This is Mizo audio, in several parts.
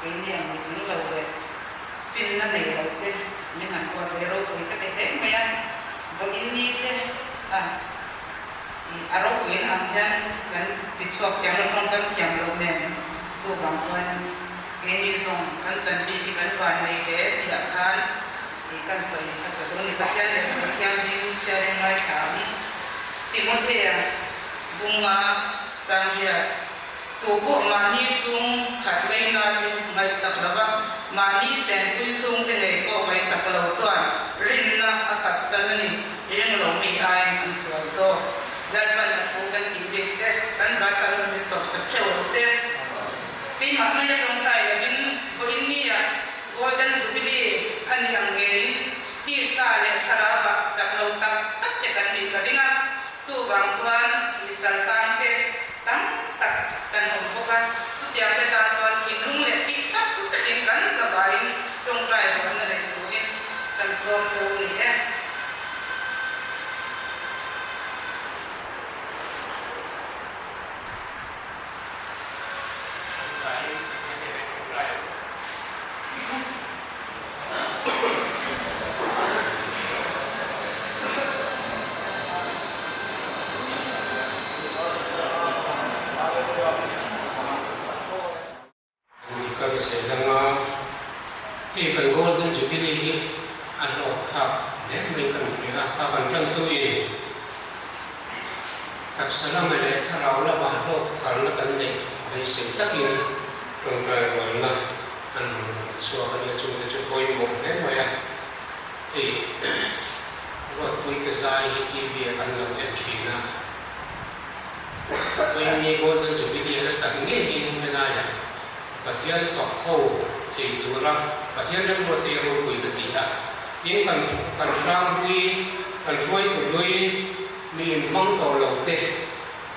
Keini ang mi tling lo leh finna nei lo te min han ruat leh ropui ka ti hle mai a, vawiin ni te a ih a ropuiin ang hian kan ti chhuak thiam lo tawng kan thiam loh nen chuvang chuan keini zawng kan chan bik hi kan van nei hle tih ah khan ih kan sawi hmasa dawn ni. Pathian leh Pathian hming chhiarin ngaithla ang Timothea bunga changriat. Tu pawh mahni chhung khat leina te ngaihsak lova, mahni chenpui chhungte nei pawh ngaihsak lo chuan rinna a phatsan a ni. Ring lo mi aiin an sual zawk. Lalpan a thu kan tih bik te kan zat a rawn in sawpsak theuh lo se. Keimah mai a tawngtai lovin vawiin nia Golden Jubilee a ni ang ngeiin tisa leh thlarauah chak lo tak tak te kan nih ka ring a, chuvang chuan i saltang te Tam tak kan awm bawk a, chutiang te tan chuan thinlung leh tih tak zetin kan zavaiin tawngtai ruahna nei turin kan sawm cho ni e. An ti kal zel anga, hei kan Golden Jubilee hi a hlawk thlak hle mai kan hria a, kha kan tantuin taksa lama leh thlarau lama hlawk tharna kan neih beisei takin tawngtai rualna an rawn chhuak a nia, chungte chu pawimawh hle mai a, hei Ruatpuite zai hi TV ah kan lo en thin a, Vawiinni Golden Jubilee a la tak ngeiin helaiah Pathian fak ho thei tura Pathian remruatte i ropui ka ti a, tin kan kan hranghlui kan hruaitu hlui mi inhmang tawh lo te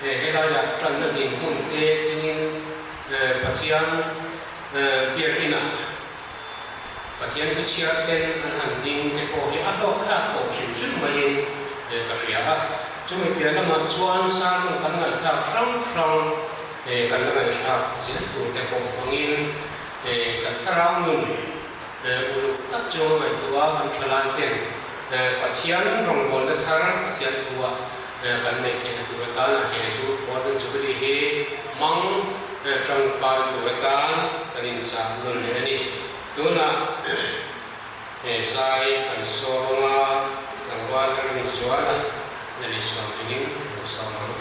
helaiah tanna dinhmun te tingin Pathian biakinah Pathian thu chhiar ten an han ding te pawh hi a hlawk thlak tawh hrim hrim maiin ka hria a. Chumi piah lamah chuan sermon kan ngaihthlak hrang hrang kan la ngaihthlak zel tur te pawh hmangin kan thlarau nun uluk tak chu a ngaihtuah a, kan thalai ten Pathian rawngbawlna thar Pathian thua kan neih theihna tur atan a he chu Golden Jubilee hi hmang tangkai tur atan kan inchah nawn leh a ni. Tunah he zai kan sawm anga tlangval a rin zual a, na leh sawm engin kan sawm ang.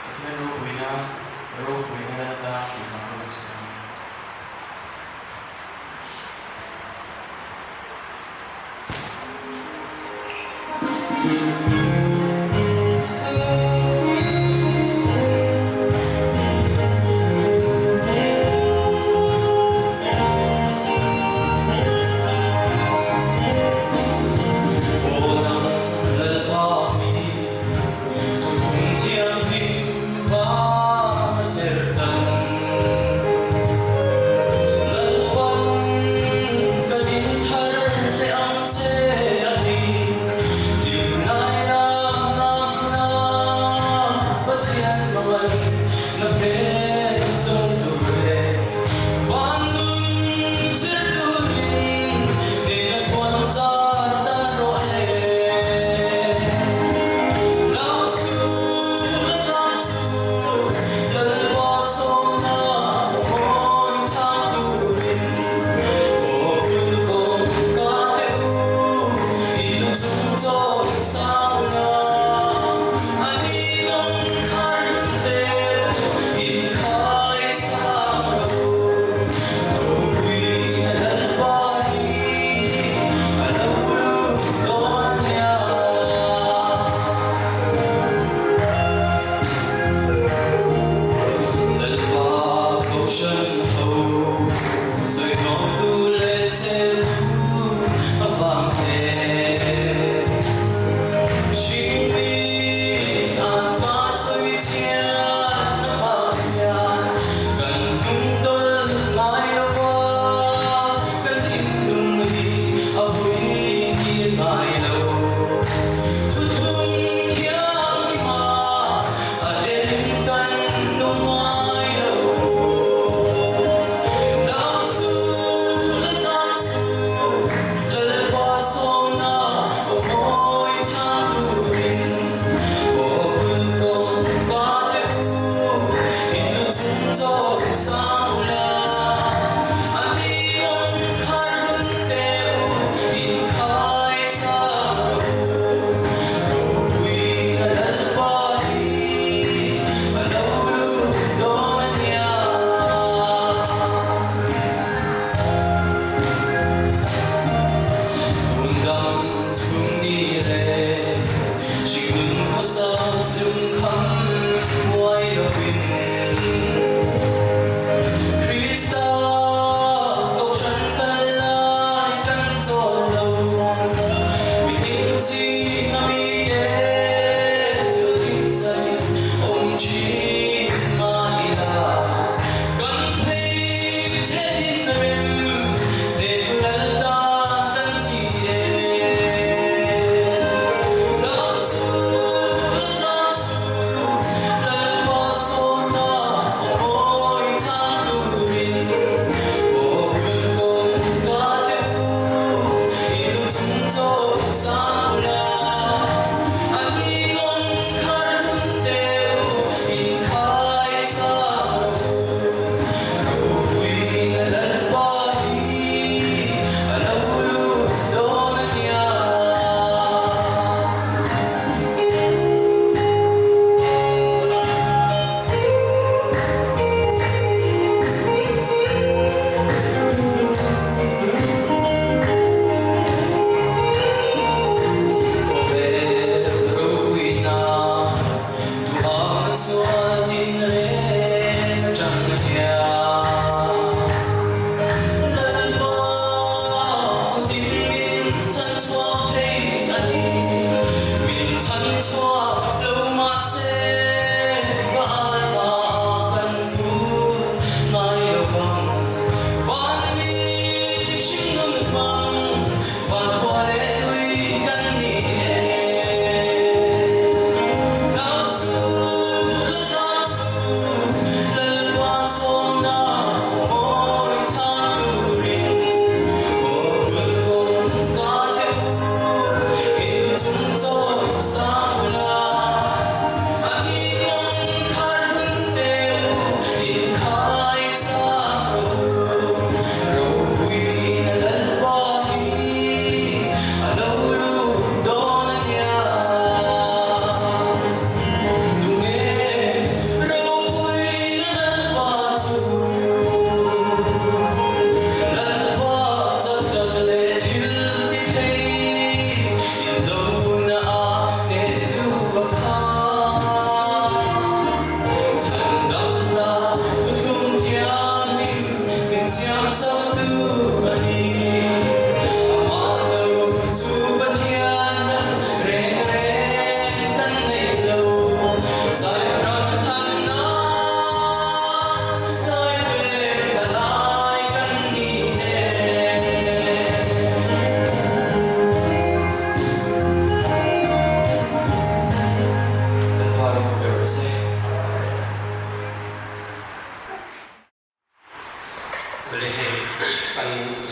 Pathian ropuina, ropuina Lalpa tih hla ka rawn sa ang.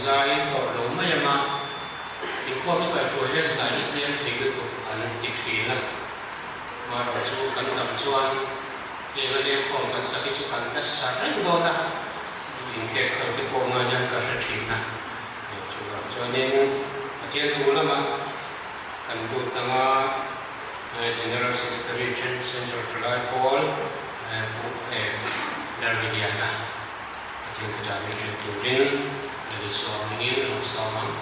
zai tawh lo mai ang a, inkhawm hi kaihhruai hian zai hi hniam thei lutuk an ti thin a. Marawh chu kan dam chuan heng a lengkhawm kan sak hi chu kan la sa reng dawn a, inkhek khal te pawh ngai hian ka hre thin a. Chuvang chuanin Pathian thu lamah kan lut ang a, General Secretary Central Thalai Pawl Pu F. Lalriliana Pathian thuchah min hrilh turin Lalisua hmingin a lo sawm ang.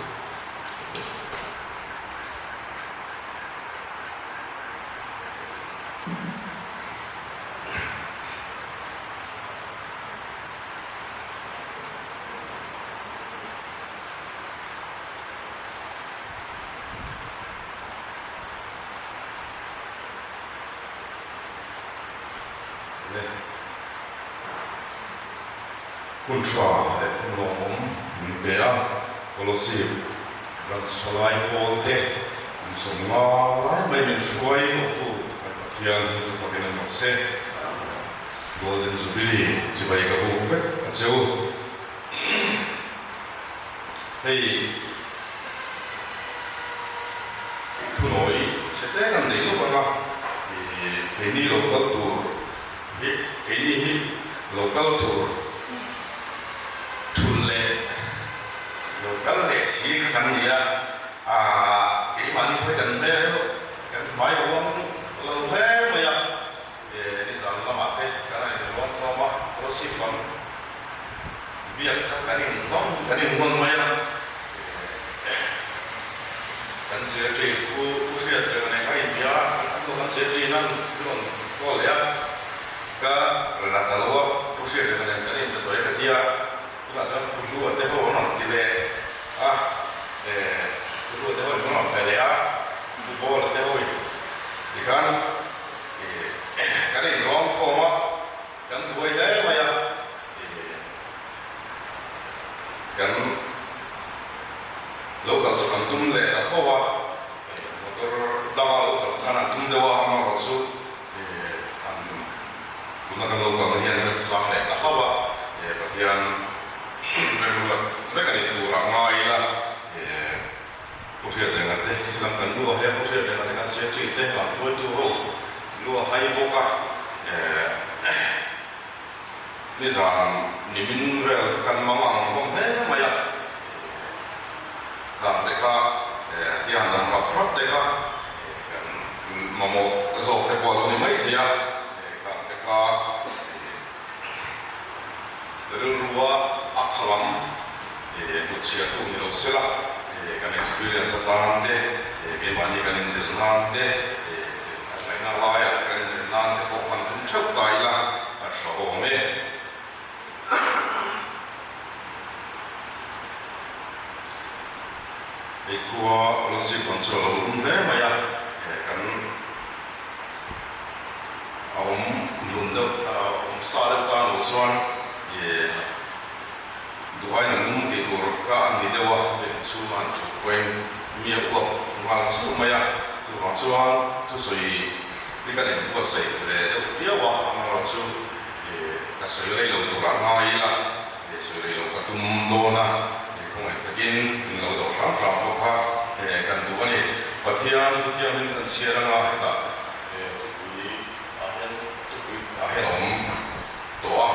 Le hun tha leh hun lawmawm min pe a, Kolosip Branch thalai pawl te kum 50 lai mai min hruai tawhtu kan Pathian hi chu fakin an awm se. Golden Jubilee chibai ka buk vek a che u. Hei thunawi chhe te kan nei lawk ang a, keini lo kal tur hi keini hi lo kal tur thun leh lo kal leh si kha kan ni a, keimahni pawh hi kan hmel kan hmai a uang lo hle mai a. Nizan lamah te kan han inruang tlawm a, Kawlsip lam biak kha kan inhmang kan inhmang mai a, kan zirtir Pu Pu Hriat reng a nei kha inbia a, an lo kan zirtir nan min rawn call leh a, ka la ta lo a, Pu Hriat reng a nen kan inbe tawh e ka ti a, tunah chuan Pu Hlua te ho an rawn ti leh a, Pu Hlua te ho in an rawn pe leh a, Pu Bawla te ho in tikhan. Kan inrawng khawm a, kan buai hle mai a, kan lo kal chu kan tum leh ta tho a, motor danga lo kal khan an tum deuh a, amaherawhchu an tuna kan lo kalna hian rem chang leh ta hlauh a, Pathian remruat vek a ni turah ngai ila. Pu Hriatrenga te lam kan lu a hai a, Pu Hriatrenga te kan secretary te lam hruaitu ho lu a hai bawk a, nizan nimin vel kha kan mang ang hlawm hle mai a, khang te kha tia han dam rap rap te kha kan mamawh zawk te pawh a lo ni mai thei a, khang te kha Rilrua a khalam hnutchhiah tu ni lo sela, kan experience atan te, keimahni kan inzir nan te, zir kan ngaihna laiah te kan inzir nan te pawh hman tum theuh ta ila a hrahawm e. Hei khua Kolasib lam chu a lo lum hle mai a, kan. A awm hlun deuh a awm sa deuh tan loh chuan ih duhaiin an lum tih tur kha an ni deuh a, hei chhunga an thut pawhin mi a uap nghal chauh mai a, chuvang chuan thusawi hi kan inbuatsaih ve deuh viau a, amaherawhchu ih ka sawi rei lo turah ngai ila ih sawi rei lo ka tum dawn a, ih khawngaih takin min lo dawh hram hram pawh kha kan duh a ni. Pathian thuthiangin kan chhiar anga hetah. He thupui ah hian thupui ah hian a awm tawh a.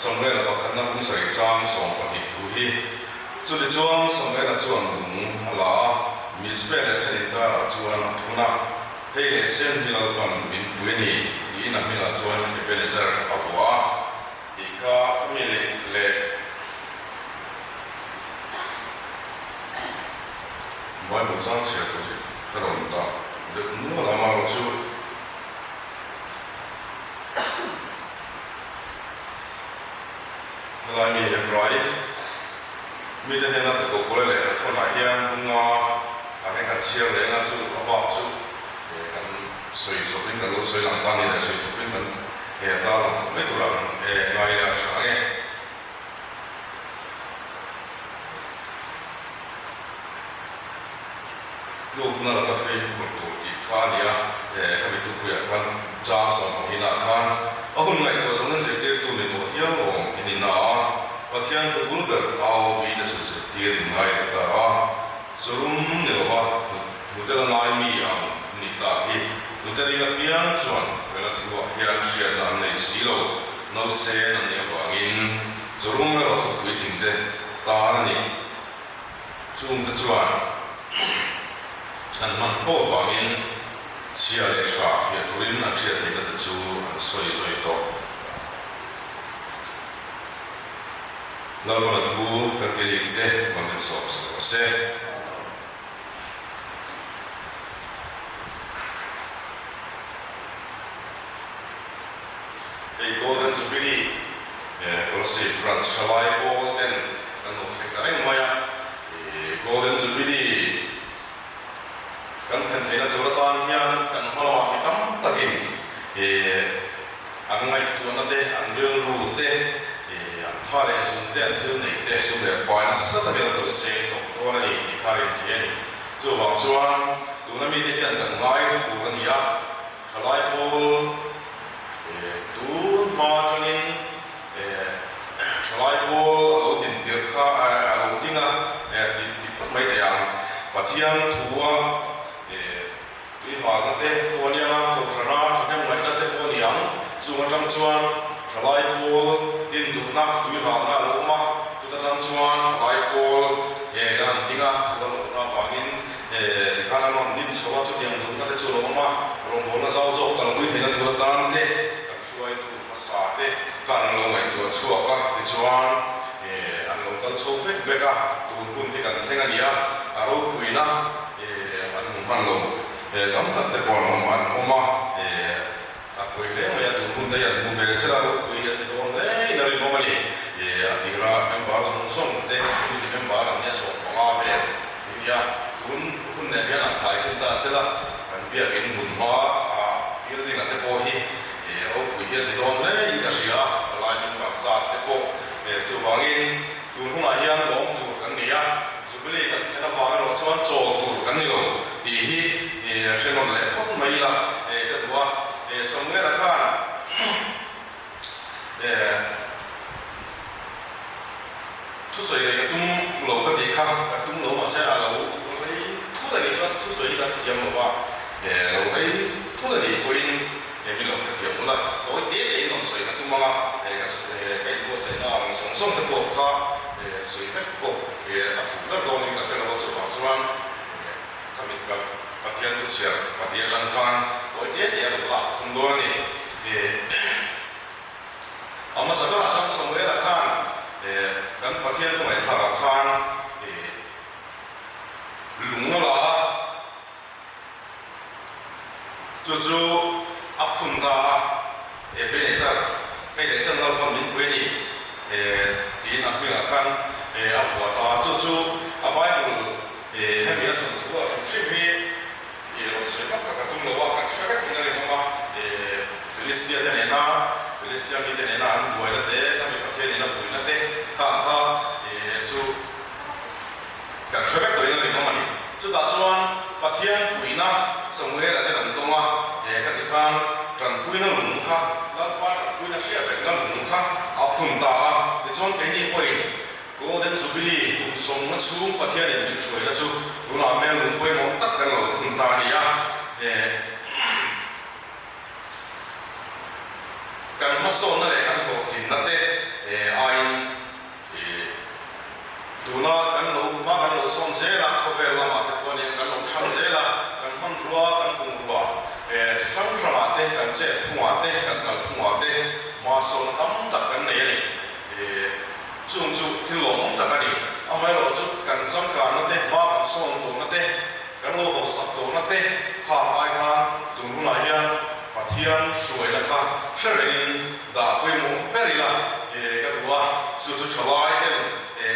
Samuela pakhatna bung sarih chang 12 thu hi. Chutichuan Samuela chuan lung a la a, Mizpeh leh Senitar ah chuan a thun a. Hei leh chen hi Lalpan min pui a ni, tiin a hmingah chuan Ebenezer a vuah a. Tih kha mi leh Bible chang chhiar tur hi ka rawn dah deuh nual a, amaherawhchu helai mi Hebrai mite hnena ka kawhpawlh leh a thawnah hian bunga ah hian kan chhiar leh anga chu a bak chu kan sawi chawpin kan lo sawi lang ta a ni leh sawi chawpin kan ta lang mai turah kan ngai a tha ang e. Tlukna laka fimkhur tur tih kha a ni a, khami thupuiah khan chang 15 ah khan a hun ngaihtuah zawng in zirtirtu ni tawh hial awm i ni na a. Pathian thu bul ber au mite chu zirtir in ngai leh ta a, Chawrum ni lova hnute la ngai mi ang ni ta hi hnute ring apiang chuan fela thuah hian hriatna an nei si lo, nausen an nih avangin chawrum erawh chu puitling te tan a ni. Chungte chuan an hman fo avangin chhia leh tha fiah turin an hriat theihna te chu an sawi zawi tawh. Lalpana thu kan ti ling te rawn en sawm sa rawh se. Hei Golden Jubilee Kolasib Branch thalai pawl ten kan lo thleng ta reng mai a, Golden Jubilee kan thlen theihna tur atan hian kan hma lamah mi tam takin an ngaihtuahna te, an rilru te, an tha leh zung te, an thil neih te sum leh pai nasa takin an lo seng tawh dawn a ni tih kha a rin thei a ni. Chuvang chuan tuna mite hian kan ngai tur a ni a, thalai pawl tun hma atangin thalai pawl a lo din tirh kha a lo ding a tih phawt mai thei ang. Pathian thua Tui halna te pawh a niang a, kohhrana thahnem ngaihna te pawh a ni ang. Chung atang chuan thalai pawl din duhna tui halna a lo awm a, chuta tang chuan thalai pawl kan han ding a, thu a lohna avangin tikhan an rawn din chho a, chutiang duhna te chu a lo awm a, rawngbawlna zau zawk kalpui theihna tur atan te kan hruaitu hmasa te khan an lo ngaihtuah chhuak a, tichuan an lo kal chho vek vek a, tun hun hi kan thleng a ni a, a ropuina. An hmu hman lo. Tam tak te pawh an awm an awm a, a pawi hle mai a, tun hun daih an hmu ve sela ropui hi a ti dawn hle in a rinawm a ni. A tira member zawng zawng te committee member an nia 15 vel an nia, tun hun nen hian an thai thin ta sela kan biakin hmun hma a building a te pawh hi ropui hi a ti dawn hle in ka hria a, thalai member zat te pawh chuvangin tun hunah hian lawm tur kan nei a. Jubilee kan thlen avang erawh chuan chawl tur kan ni lo tih hi hre nawn leh phawt mai ila ka duh a. Samuela khan thusawi rei ka tum lo ka tih kha ka tum lo mahse a lo rei thut a nih chuan thusawi hi kan thiam lo va, lo rei thut a nih pawhin min lo hrethiam ula tawi te te in rawn sawi ka tum ang a, ka inbuatsaihna ang zawng zawng te pawh kha sawi vek bawk a fuh ber dawnin ka hre lo a, chuvang chuan ka mit ka Pathian thu chhiar pahnih atang khan tawi te te a rawn lak ka tum dawn a ni. A hmasa berah chuan Samuela khan kan Pathian thu ngaihthlakah khan lung a la a. Chu chu a phun ta a, Ebenezer, hei leh chan Lalpan min pui a ni, tiin a hmingah khan a vuah ta a. Chu chu a Bible hemi a thawnthu a hrim hrim hi rawn sawi vak tak a tum lo a, kan hre vek in a rinawm a. Philistia te nena, Philistia mite nena an buaina te, khami Pathian ina puina te khang kha chu Kan hre vek tawhin a rinawm a ni. Chutah chuan Pathian puihna Samuela ten an dawng a, he ka ti khan tanpuina lung kha, Lalpa tanpuina hriat rengna lung kha a phun ta a. Tichuan keini pawhin Golden Jubilee kum sawmna chhung Pathianin min hruaina chu tunah hmel lung pawimawh tak kan lo phun ta a ni a. He kan hmasawnna leh kan hlawhtlinna te aiin Ih, tuna kan lo hma kan lo sawn zel a, khawvel lamah te pawh aniang kan lo thang zel a, kan hmanrua, kan bungrua, eh, chi hrang hrangah te, kan chet phungah te, kan kal phungah te hma sawnna tam tak kan nei a ni. Ih, chung chu thil lawmawm tak a ni. Amaherawhchu kan changkanna te, hma kan sawn tawhna te, kan lo hausak tawhna te kha ai khan tun hunah hian Pathian hruaina kha hre rengin Dah pawimawh ber ila ka duh a, chu chu tha lai ten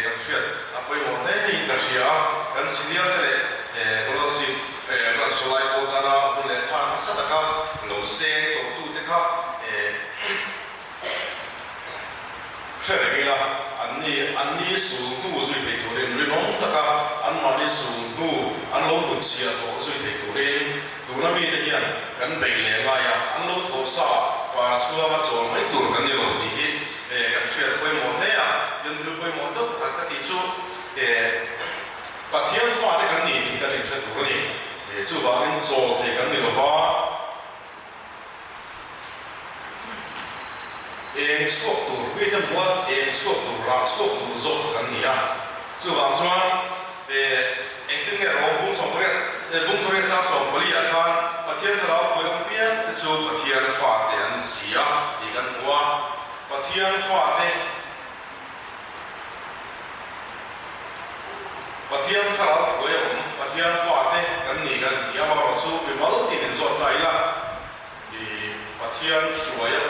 kan hriat a pawimawh hle in ka hria a, kan senior te leh Kolasib branch tha lai pawh tana hun leh tha nasa taka lo seng tawh tu te kha hre reng ila, an ni an ni sul hnu zui thei turin rinawm taka an mahni sul hnu an lo hnutchhiah tawh zui thei turin Tuna mite hian kan beih leh ngai a, an lo thawh sa pa chhuanga chawl mai tur kan ni lo tih hi kan hriat pawimawh hle a. Tin thil pawimawh deuh pakhat ka tih chu Pathian fate kan ni tih kan inhre tur a ni. Chuvangin chaw thei kan ni lova. Eng chhuak tur, mite hmuha eng chhuak tur, rah chhuak tur zawk kha kan ni a. Chuvang chuan engtin nge Rom bung sawmpariat, bung sawriat chang sawmpali ah khan Pathian thlarau pui awm piang te chu Pathian fate an ni si a tih kan hmu a. Pathian fate, Pathian thlarau pui awm Pathian fate kan ni kan ti a, amaherawhchu mimal tin inzawt ta ila. I Pathian hruai a,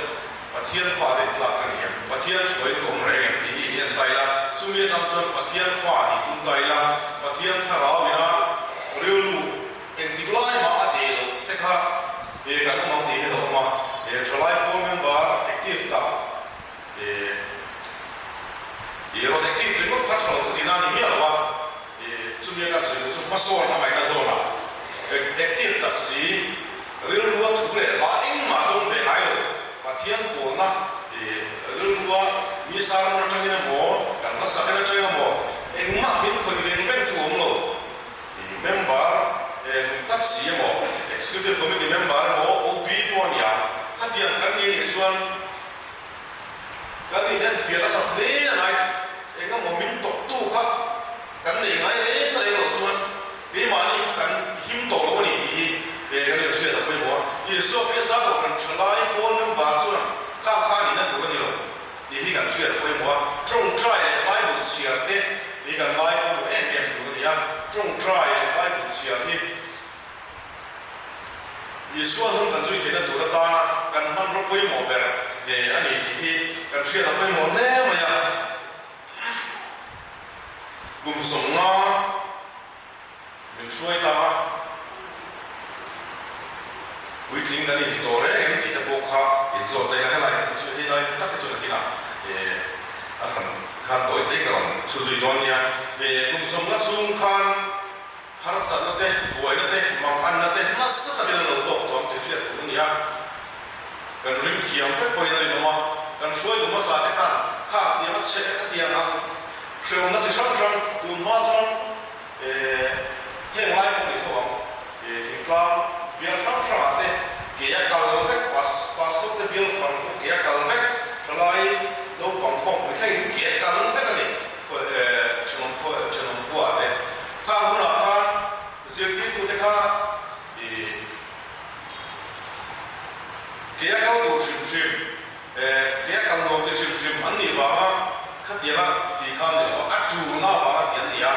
Pathian fate tlak ka ni em? Pathian hruai ka awm reng em tih hi i en ta ila, chumi atang chuan Pathian fa nih tum ta ila, Pathian thlarau ina rilru engtik lai mah a deh loh te kha he kan awm ang tih hi a lo awm a, he thalai pawl member active tak he i rawn active ringawt kha tha lo ka tihna a ni miah lo a, Chumi a kan sawi duh chu hmasawn a ngaihna zawnah active tak si, rilrua thu leh hla engmah dawng ve ngai lo, Pathian pawlna rilrua mi sermon atangin emaw, kan hla sak en atangin emaw engmah min khawih veng veng tu awm lo. Member hlum tak si emaw, Executive Committee member emaw, OB pawh a nia, khatiang kan ni anih chuan Kan inenfiah nasa hle a ngai. Engemaw min tawptu kha kan nei ngai reng reng loh chuan keimahni kha kan him tawh lo a ni tih hi kan inhriat a pawimawh a. Isua Krista Kohhran thalai pawl member chuan kha kha nihna tur a ni lo tih hi kan hriat a pawimawh a. Tawngtai leh Bible chhiar te hi kan ngai pawimawh em em tur a ni a. Tawngtai leh Bible chhiar hi Isua hnung kan zui theihna tur atana kan hmanraw pawimawh ber nge a ni tih hi kan hriat a pawimawh hle mai a. Kum 50 min hruai ta a, puitling kan inti tawh reng em tih te pawh kha inzawt daih a, helai hi chu helai tak hi chu nakinah an han khan tawi te ka rawn chhu zui dawn nia. Kum 50 chhung khan Harsatna te, buaina te, manganna te nasa takin an lo tawk tawh ang tih hriat tur a ni a. Kan ring thiam vek pawhin a rinawm a, kan hruaitu hmasa te khan kha tiang a chhe ka tiang ang hrehawmna chi hrang hrang tun hma chuan heng lai pawh ni tho ang thingtlang bial hrang hrangah te ke a kal vek pastor te bial fang pawh ke a kal vek thalai naupang khawmpui thlengin ke a kal vek a ni. Thenawm khua thenawm khua te kha hunah khan zirtirtute kha i ke a kal duh hrim hrim, ke a kal nuam ti hrim hrim an nih vanga khatianga ti kha an ni lo a, a tulna avanga ti an ni a,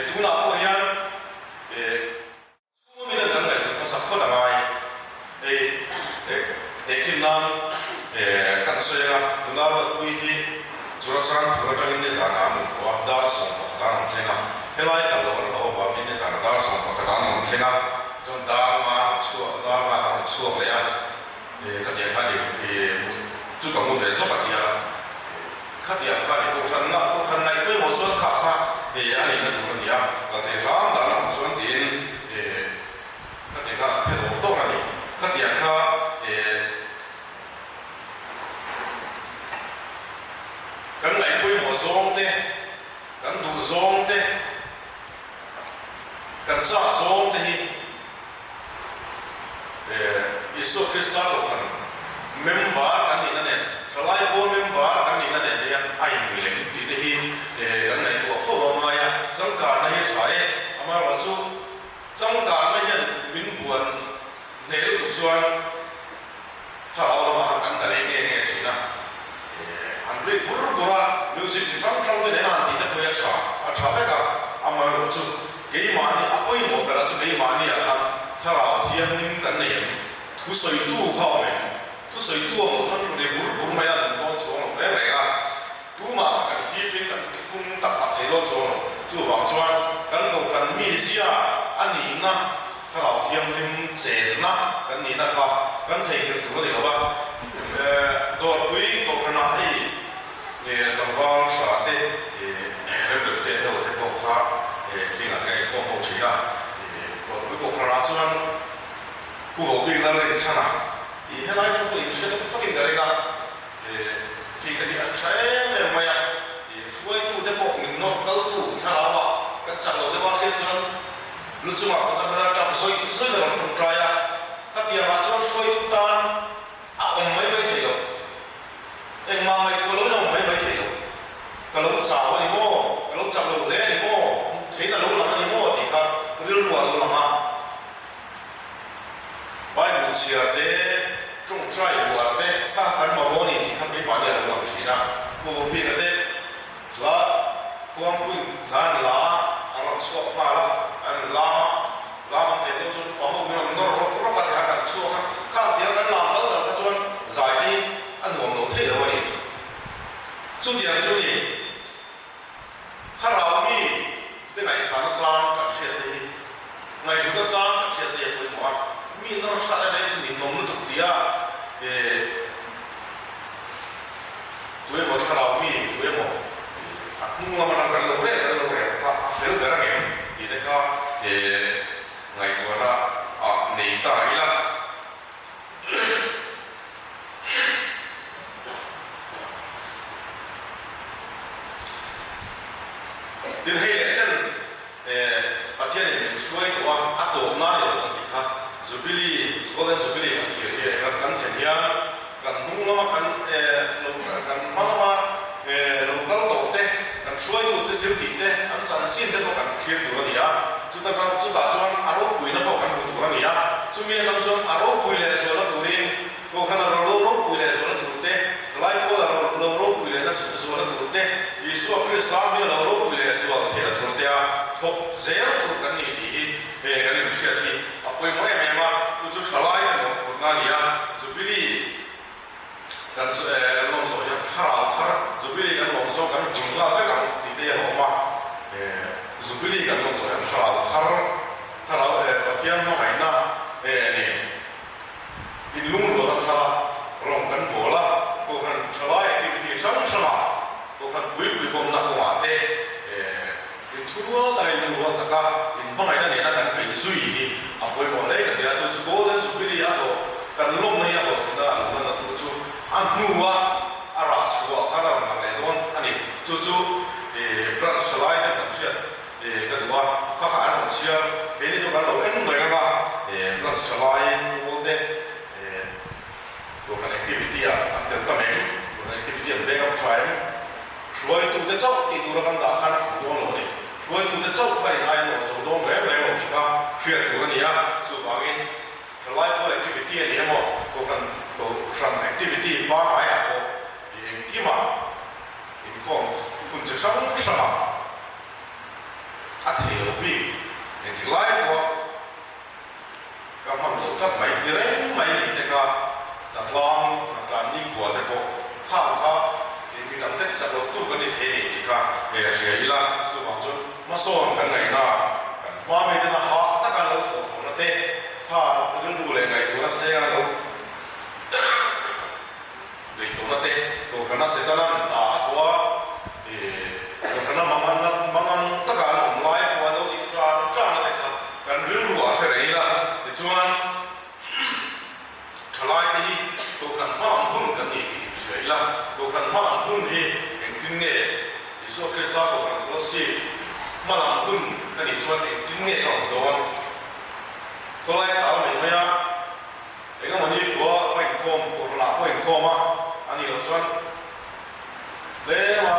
tunah pawh hian. Chhungin an kan ngaihtuah hmasak phawt a ngai. Hei tehkhin nan kan sawi anga nula ruatpui hi Churachan phur atangin nizanah an rawn thaw a, dar 11 an rawn thleng a. Helai kal loh an hlauh avangin nizanah dar 11 an rawn thleng a, chuan dar nga an rawn chhuak, dar nga an rawn chhuak leh a. Khatiang kha ni chu ka hmu ve zawk a tia, khatiang kha ni kohhran nga kohhran ngaih pawimawh chuan kha kha a nihna tur a ni a, kal thei hram dan a awm chuan tiin khatiang kha an phe dawr dawr a ni. Khatiang kha kan ngaih pawimawh zawng te, kan duh zawng te, kan chak zawng te hi, Isua Krista Kohhran member kan nihna nen, thalai pawl member kan nihna nen te hian a inmilem tih te hi kan ngaihtuah fo a ngai a, changkanna hi a tha e, amaherawhchu changkanna hian min buan hneh lutuk chuan thlarau lamah khan kan ta leh nge nge thin a, han rik bur bur a, music chi hrang hrang te nena han tihna pawh hi a tha, a tha vek a, amaherawhchu Keimahni a pawimawh berah chu keimahni ah khan thlarau thianghlim kan nei em? Thusawitu kha awm em? Thusawitu a awm chuan ri bur bur mai a nun dawn chuang lo reng reng a, tumah kha kan hip in kan pung tak tak thei dawn chuang lo. Chuvang chuan kan kohhran mizia a nihna thlarau thianghlim chenna kan nihna kha kan theihnghilh tur a ni lo va. Dawrpui kohhranah hei Tlangval hra te rebel te ho te pawh kha khingah te kan inkhawm ho thin a, Ruatpui Kohhranah chuan Pu Vawkbik Lalrinchhana i helai pawh ka inhre tak takin ka ring a, khi ka hi an tha em em mai a. Lu chungah kut a hman a, tap zawih zawih a rawn ṭawngṭai a. Khatiangah chuan hruaitu tan a awm mai mai thei lo. Engmah ngaihtuah loin a awm mai mai thei lo. Ka lo chau a ni maw? Ka lo chak lo hle a ni maw? Hmuh theiin a lo lang a ni maw? tih kha rilru ah a lo lang a. Bible chhiar te, ṭawngṭai uar te kha kan mamawh a ni tih kha keimahni a lo lang ṭhin a. Pu Vawpika te hla khuangpuiin hla an la a, an rawn chhuak nghal a, an lam a, lam an theih dawn chuan pa ho min rawn nawr rawk rawk a ti khan kan chhuak a, khang tiang kan lam kal dal kha chuan zai te hi a nuam lo thei lo a ni. Chutiang chu ni, thlarau mi te ngaihsana chang kan hriat te hi, ngaihhlutna chang kan hriat te hi a pawimawh a, mi nawr hlat em em ninawm lutuk tia tuemaw thlarau mi tuemaw a hnung lam atang kan lo rel kan lo rel kha a fel ber angem tih te kha ngaihtuahna ah nei ta ila. Tin hei leh chen Pathian in min hruai tawh a, a tawp nan i lo kan tih kha Jubilee, Golden Jubilee kan thlir hi kan kan thlen hian kan hnung lama kan lo kan hma lama lo kal tawh te, kan hruaitute thil tih te, an chanchin te pawh kan thlir tur a ni a. Chuta chutah chuan a ropuina pawh kan hmu tur a ni a, chumi atang chuan a ropui leh zualna turin Kohhran a lo ropui leh zualna tur te, Laipawla lo ropui leh zualna tur te, Isua Krista mi a lo ropui leh zual theihna tur te a thawk zel tur kan ni tih hi he kan inhriat hi a pawimawh em em a, chu chu thalai kan mawhphurhna a ni a, Jubilee kan kan lawm zawh hian thlarau thar Jubilee kan lawm zawh kan hmu nghal vek ang tih te hi a awm a, Jubilee kan lawm zawh hian thlarau thar, thlarau Pathian hmangaihna nen inlungrual a thar a, rawng kan bawl a, kohhran thalai activity hrang hrangah kohhran puipui bawmna kawngah te inthurual taka inlungrual taka inhmangaihna nena kan peih zui hi a pawimawh hle ka ti a, chu chu Golden Jubilee a hlawh kan lawmna hi a hlawhtlinna a lo lanna tur chu a hnua a rah chhuah khan a rawn lang leh dawn a ni. Chu chu branch thalai ten kan hriat ka duh a, kha kha an rawn chhiar, keini chu kan lo en reng ang a, branch thalai pawl te Kohhran activity ah an tel tam em? Kohhran activity an beng up tha em? Hruaitute chauh tih tura kan dah khan a fuh dawn lo a ni. Hruaitute chauh kha in ai an awh zo dawn reng reng lo tih kha hriat tur a ni a, chuvangin thalai pawl activity a ni emaw Kohhran Kohhran activity pangaiah pawh i engkimah inkhawm hun chi hrang hrangah a thei lo bik engtik lai pawha Ka hman loh tlat mai ti reng mai nih te kha Hnatlang, Hnatlan nikhua te pawh khang kha ih mi dang te chak loh tur kan ni thei a ni tih kha he a hria ila, chuvang chuan hmasawn kan ngaihna kan hma mi tena hah taka lo thawh tawhna te kha rilru leh ngaihtuahna seng a lo Beih tawhna te, Kohhrana Setanan hna a thawh a, Kohhrana manganna mangang taka an awm lai pawh a lo tih tan tanna te kha kan rilru ah hre reng ila, tichuan thalai te hi Kohhran hma ang hun kan ni tih hria ila, Kohhran hma ang hun hi engtin nge Isua Krista Kohhran Kolossi hma lam hun ka nih chuan engtin nge ka awm dawn? Khawlai a tal mai mai a. Engemaw ni kua ka inkhawm, Kohhranah pawh inkhawm a, a nih loh chuan tlema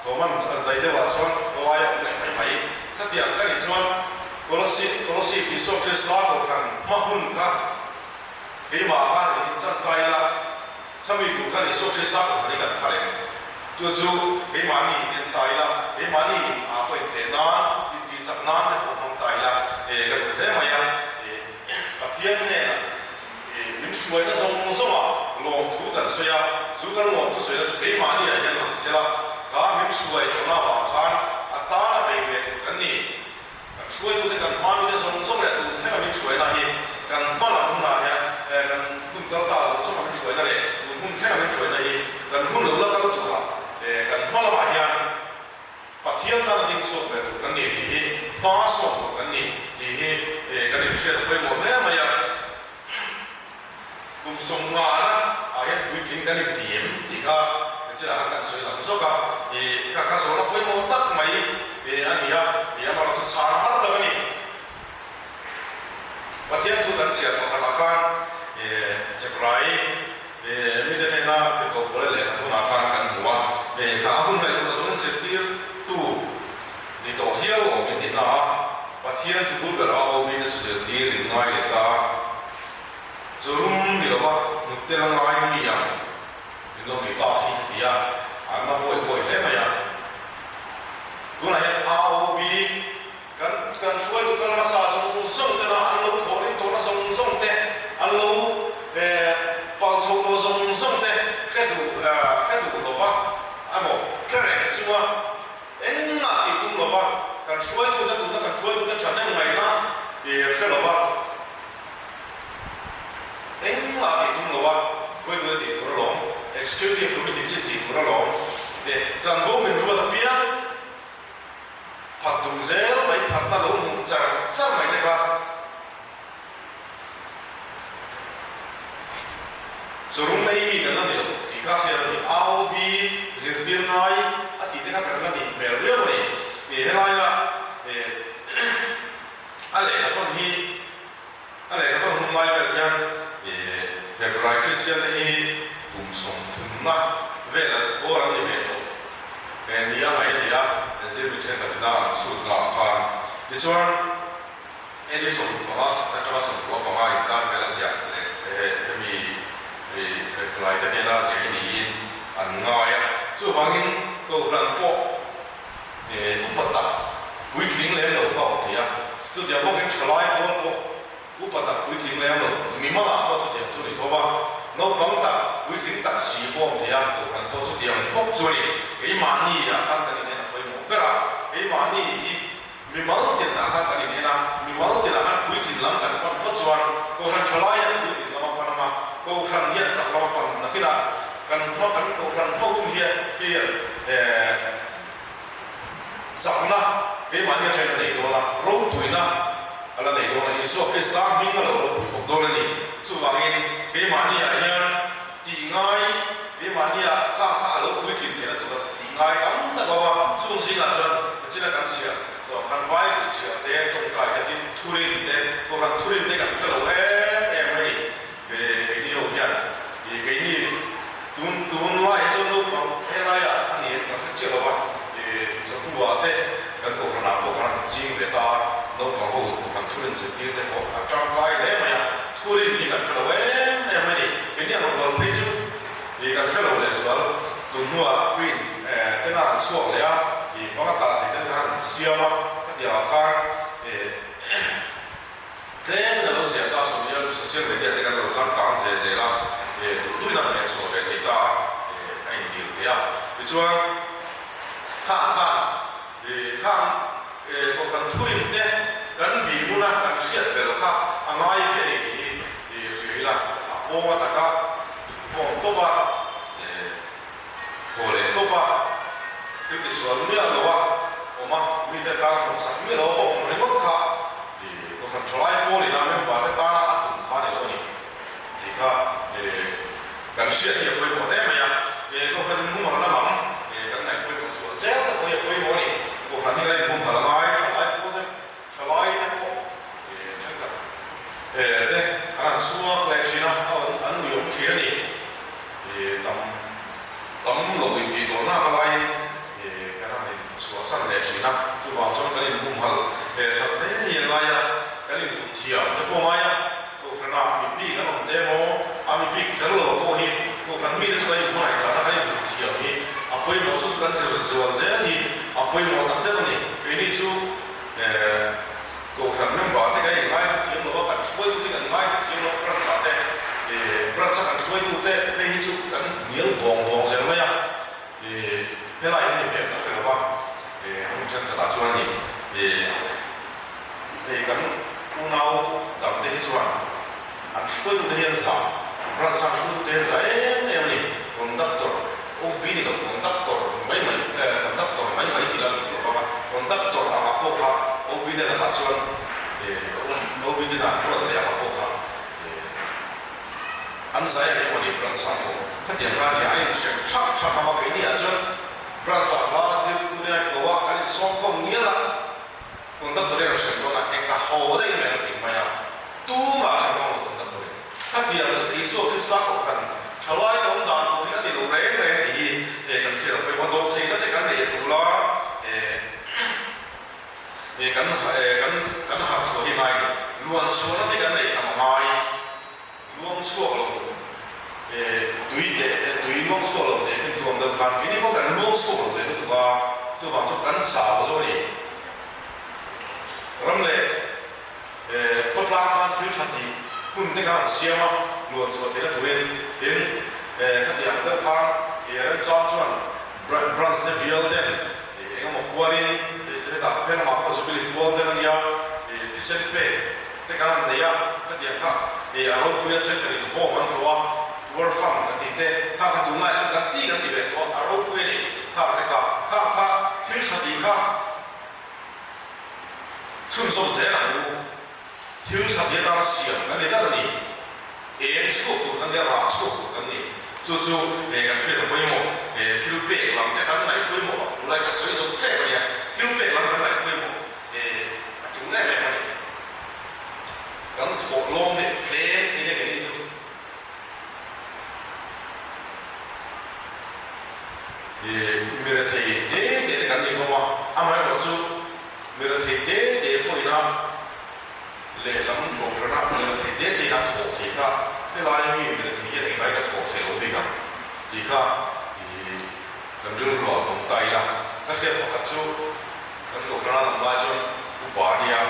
Thawman a zai deuhah chuan khawlai a awm leh mai mai. Khatiang ka nih chuan Kolossi, Kolossi Isua Krista Kohhran hma hun kha keimah khan in inchan ta ila, khami tur khan Isua Krista Kohhran hi kan phal em? Chu chu keimahni in en ta ila, keimahni in aa pawh inteh nan, intihchak nan te pawh hmang ta ila, ka duh hle mai a. Pathian hnenah min hruaina zawng zawngah lawmthu kan sawi a, chu kan lawmthu sawina chu keimahni ah hian lang sela, kha min hruai tawhna avang khan a tana bei ve tur kan ni. Kan hruaitute kan hmamite zawng zawng leh tun thlenga min hruaina hi kan hma lam hunah hian kan hun kal ta zawng zawnga min hruaina leh tun hun thlenga min hruaina hi kan hun lo la kal turah kan hma lamah hian Pathian tan a ding chhuak ve tur kan ni tih hi hma sawm tur kan ni tih hi kan inhriat a pawimawh hle mai a. Kum sawmngana ah hian puitling kan inti em tih kha chilah khan kan sawi lang zawk a, kha kha zawhna pawimawh tak mai a ni a, amaherawhchu chhan har tak a ni. chhiar pakhatah khan Hebrai mite hnena Tirhkoh Paula lehkha tunah khan kan hmu a, kha a hun ngaihtuah zawng zirtirtu ni tawh hial awm in ni ta a, Pathian thu bul ber a awmin a su zirtir in ngai leh ta a, Zurum ni lova hnute la ngai mi ang min lo ni tak hi ti a, an la buai buai hle mai a. Tunah hian AOB kan kan hruaitu kal hmasa zawng zawng te la an lo thawh ring tawhna zawng zawng te, an lo pal chho tawh zawng zawng te hre duh hre duh lova emaw hre reng chunga engmah tih tum lova kan hruaitute tuna kan hruaitute thahnem ngaihna hre lova. Engmah tih tum lo a, hruaitute tih tur alawm, Executive Committee chin tih tur alawm te chanvo min ruat apiang phat tum zel mai, phatna lo hmuh char char mai te kha Chawrum ei mi kan la ni lo tih kha hriat a ni. AOB zirtir ngai a tih te kha kan la nih hmel riau a ni. Helaia a lehkha tawn hi A lehkha tawn hun lai vel hian Hebrai Kristian te hi kum sawmthumna vel an awr an ni ve tawh ni a ngaih a ni a, zirmi thenkhat ina an chhut na ah khan. Tichuan, AD 15 atanga 95 inkar vel a ziah leh hemi Hebrai te hnena ziah hi niin an ngai a. Chuvangin Kohhran pawh Upa tak puitling lem lo kha awm thei a, chutiang bawkin thalai pawl pawh upa tak puitling lem lo, mimalah pawh chutiang chu ni tho a, naupang tak puitling tak si pawh awm thei a, kohhran pawh chutiang bawk chu a ni. Keimahni ah khan kan inen a pawimawh ber a, keimahni hi mimal tinah khan kan inen a, mimal tinah khan puitlin lam kan pan phawt chuan kohhran thalai hian puitlin lam a pan ang a, kohhran hian chak lam a pan nakinah kan hma kan kohhran hma hun hian hian Chakna keimahni atangin a nei dawn a, ropuina a la nei dawn a, Isua Krista hming a lo ropui bawk dawn a ni. Chuvangin keimahniah hian tih ngai, keimahniah kha kha a lo puitlin theihna tura tih ngai tam tak a awm a, chung zingah chuan Pachina kan chhiar tawh khan Bible chhiar te, tawngtai te, tin thurin te, Kohhran thurin te kan hre lo em em a ni. Keini ho hian keini tun tun lai hi chuan naupang helaiah a ni em kan hre chiah lo va, Zakhua te kan kohhranah pawh kan han ching ve ta a, naupang ho kohhran thurin zirtir te pawh a tangkai hle mai a, thurin hi kan hre lo em em a ni. Keini ang rual phei chu kan hre lo lehzual, tun hnuah print ten a han chhuak leh a, hmanga tah theih ten kan han siam a, khatiangah khan. Tlem in a lo ziah ta social social media te kan lo changkang zel zel a, duh duhin a hmeh chhuah ve thei ta a, a indil thei a. Tichuan, khang khan khang kohhran thurin te kan bih huna kan hriat bel kha a ngai ve a ni tih hi hria ila, a pawng a taka khawm tawp a, thaw leh tawp a, thil tisual miah lo a awm a, mite tan hnawksak miah lo a awm ringawt kha Kohhran thalai pawl ina member te tana a tum kha a ni lo a ni tih kha kan hriat hi a pawimawh hle mai a, Kohhran inhumhalna lam kan ngaih pawimawh chhuah zel te pawh hi a pawimawh a ni. Kohhran hi kan inhumhalh a ngai, thalai pawl te thalai te pawh thenkhat te an han chhuak leh thin a, an uiawm thin a ni. Tam tam lo intih tawh nak alaiin kan han inchhuahsan leh thin a, chuvang chuan kan inhumhal that hle ni a ngai a, kan inkutthiam te pawh a ngai a, Kohhranah mi bik an awm hle maw, a mi bik kher lo pawh hi Kohhran mite chu kan inhmangaih dan a, kan inkutthiam hi a pawimawh chu kan zir zual zel hi a pawimawh tak zet a ni. Keini chu Kohhran member te kan inngai thiam lo a, kan hruaitu te kan ngai thiam lo a, branch ah te branch a kan hruaitu te phei hi chu kan hnial bawng bawng zel mai a, helai hi ni ve tak hrelo a, hmun thenkhat ah chuan ni hei kan unau dang te hi chuan an hruaitu te hian zah branch a hruaitu te hian zah em em a ni, conductor OB ni lo conductor mai mai conductor mai mai tih la ni tawh bawk a, conductor anga pawh kha OB te lakah chuan OB te dan ruat leh anga pawh kha an zai a emaw ni branch ah pawh khatiang kha nia a inhrem thak thak anga keini ah chuan branch ah hla zirtu te a ko a kan insawm khawm ngial a conductor hian a hrem dawn a eng ka haw daih mai a ti mai a tumah hrem dawn lo. Zosang kohhran thalai te awm dan tur hi a ni lo reng reng tih hi kan hriat a pawimawh a, dawhtheihna te kan nei a tul a, kan kan kan harh chhuah hi ngai a ni. Luan chhuahna te kan nei tam a ngai, luang chhuak lo tui teh tui luang chhuak lo teh khin thuam deuh khan keini pawh kan luang chhuak lo leh lutuk a, chuvang chu kan chau zo a ni. Ram leh Khawtlang khan thil tha tih hun te khan an siam a, luan chhuah theihna turin tin khatiang deuh khan remchang chuan branch te bial ten eng emaw kualin hetah phel lamah pawh Jubilee kual ten a nia thisen pek te kan han nei a, khatiang kha a ropui a champion in home an tlawh a, World Fund kan tih te kha kha tunlai chuan kan ti kan ti ve tawh a, a ropui a ni khang te kha, khang kha thil tha tih kha. Chhunzawm zel ang u, thil tha ti atana siam kan ni tlat a ni. Eng chhuak tur kan ni a, rah chhuak tur kan ni. Chu chu he kan hriat a pawimawh, he thil pek lam te kan ngaih pawimawh a tulai ka sawi zawk tlem a nia, thil pek lam kan ngaih pawimawh he a tul em em a ni. Kan thawh lawm leh tlem thei nen kan intu. Mi rethei te te te kan ni hlawm a, amaherawh chu mi rethei te te pawhin a lehlam kohhran a mi rethei te te in a thawh thei kha helai mi mi rethei hian englai ka thawh thei lo bik ang tih kha kan rilru ah vawng ta ila. Ka hriat pakhat chu kan kohhran a lam lai chuan upa a nia.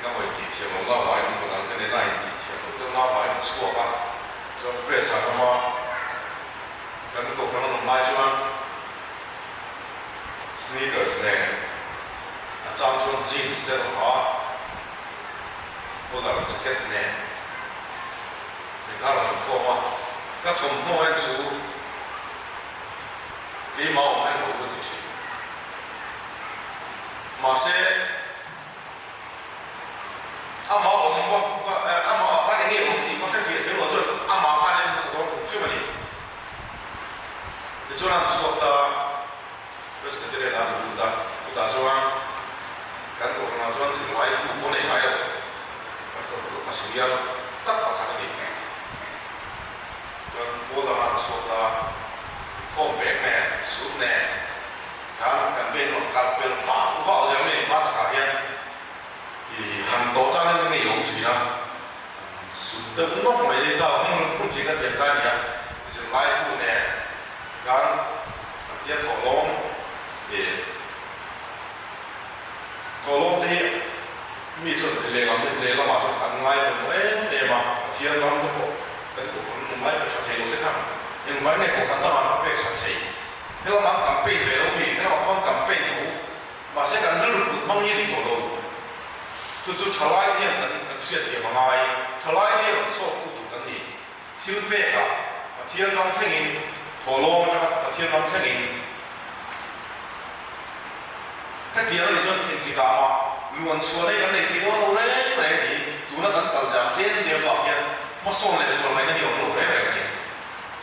Eng emaw intih thiam loh na vangin upa dang te nena intih thiam loh deuh na vangin a chhuak a, chuan press ah ram a kan kohhran an awm lai chuan sneakers nen a chang chuan jeans te an awm a, collar jacket nen engkar an inkhawm a, ka thawmhnaw en chu keimah awm en lo ka ti thin. Mahse, amah awm amah ah khan enge awm tih kha hre fiah thiam lo chuan amah khan en hmasa dawn thung hrim a ni. Tichuan an chhuak ta, Presbyterian ah an lut a, chutah chuan kan kohhranah chuan zirlai bu pawh nei ngai lo, kan kohhran a senior tak pakhat a ni. Chuan pawl dangah an chhuak ta, inkhawm bag nen, suit nen, Kan kan veng rawn kal pel vak vak zel mai hma takah hian i han tawh chang hian ngei awm thin a, sut deuh nawk mai hi chau hmun hmun thin ka tiang ka ni a, zirlai hu nen kan kan tia thawhlawm i thawhlawm te hi mi chuan lehlam lehlamah chuan an ngai pawimawh em em a, Pathian ram te pawh kan kohhran ngai pe tha thei lo te khan engvai nge kohhran dangah an pek that thei. Helamah campaign ve lo mi, helamah pawn campaign tho, mahse kan rilru put hmang hi a ni tawh lo. Chu chu thalai te hian kan kan hriatthiam a ngai. Thalai te hian rawn solve tu tur kan ni. Thil pekah Pathian ram thlengin, thawhlawm atanga Pathian ram thlengin hetiang a nih chuan engtikah mah luan chhuah nei kan nei thei dawn lo reng reng tih tuna kan kal dan tlem tlem bak hian hmasawn leh zual ngaihna hi a awm lo reng reng a ni.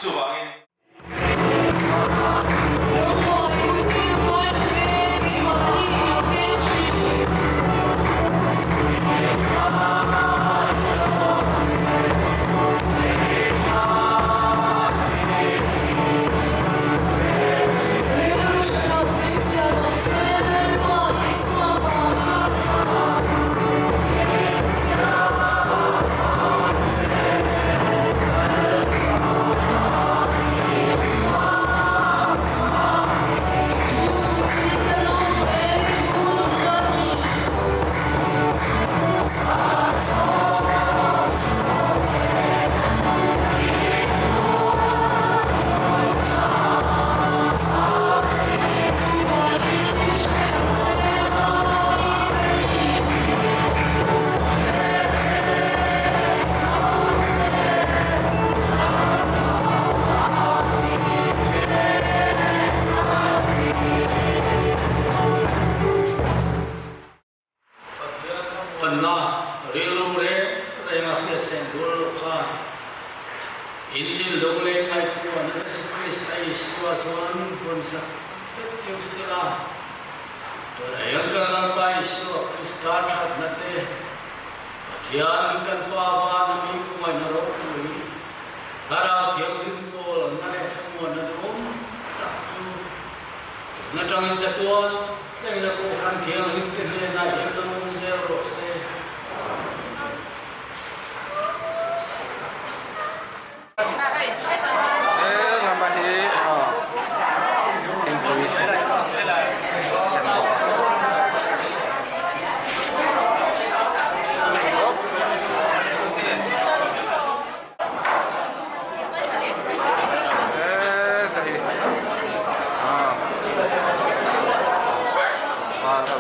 Chuvangin. Pathian thlamuanna rilru reng reng a hriatsen bul loh khan in thinlung leh ngaihtuahna te chu Krista Isua chuan vawn zak vek cheu sela, tunah hian kan Lalpa Isua Krista thatna te, Pathian kan Pa vana mi khawngaihna ropui, Thlarau Thianghlim pawl na leh thlamuanna duhawm tak chu tun atangin chatuan thlengna Kohhran Thianghlim te hnenah hian lo awm zel rawh se. He lama hi thingpui sem bawk a. Heta hi val ho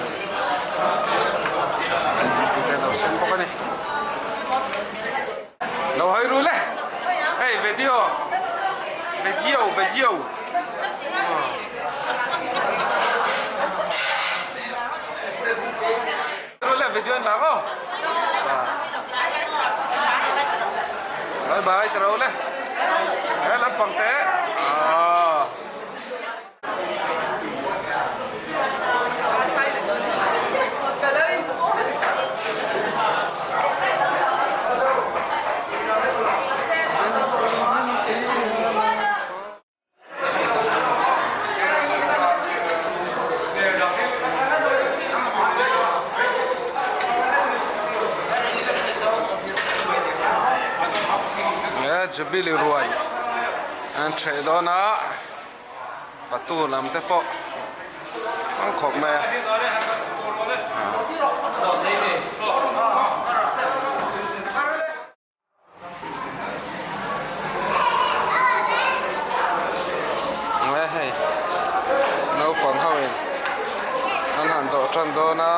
thingpui te an lo sem bawk a ni. Lo hawi ru le hei video video video ru le video an lak aw bye bye ta ro le he lampang te ah. Jubilee ruai an ṭheh dawn a. Fatu lam te pawh ang khawp mai a. Nge hei naupang ho in an han dawh tan dawn a.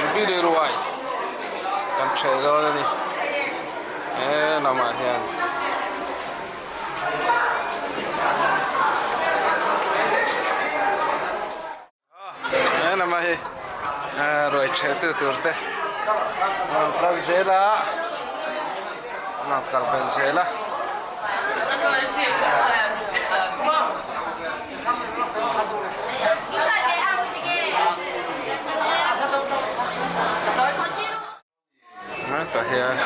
Jubilee ruai kan ṭheh dawn a ni he lamah hian. He lamah hi ruai ṭheh tu tur te an kal zel a an kal belh zel a. Tah hian.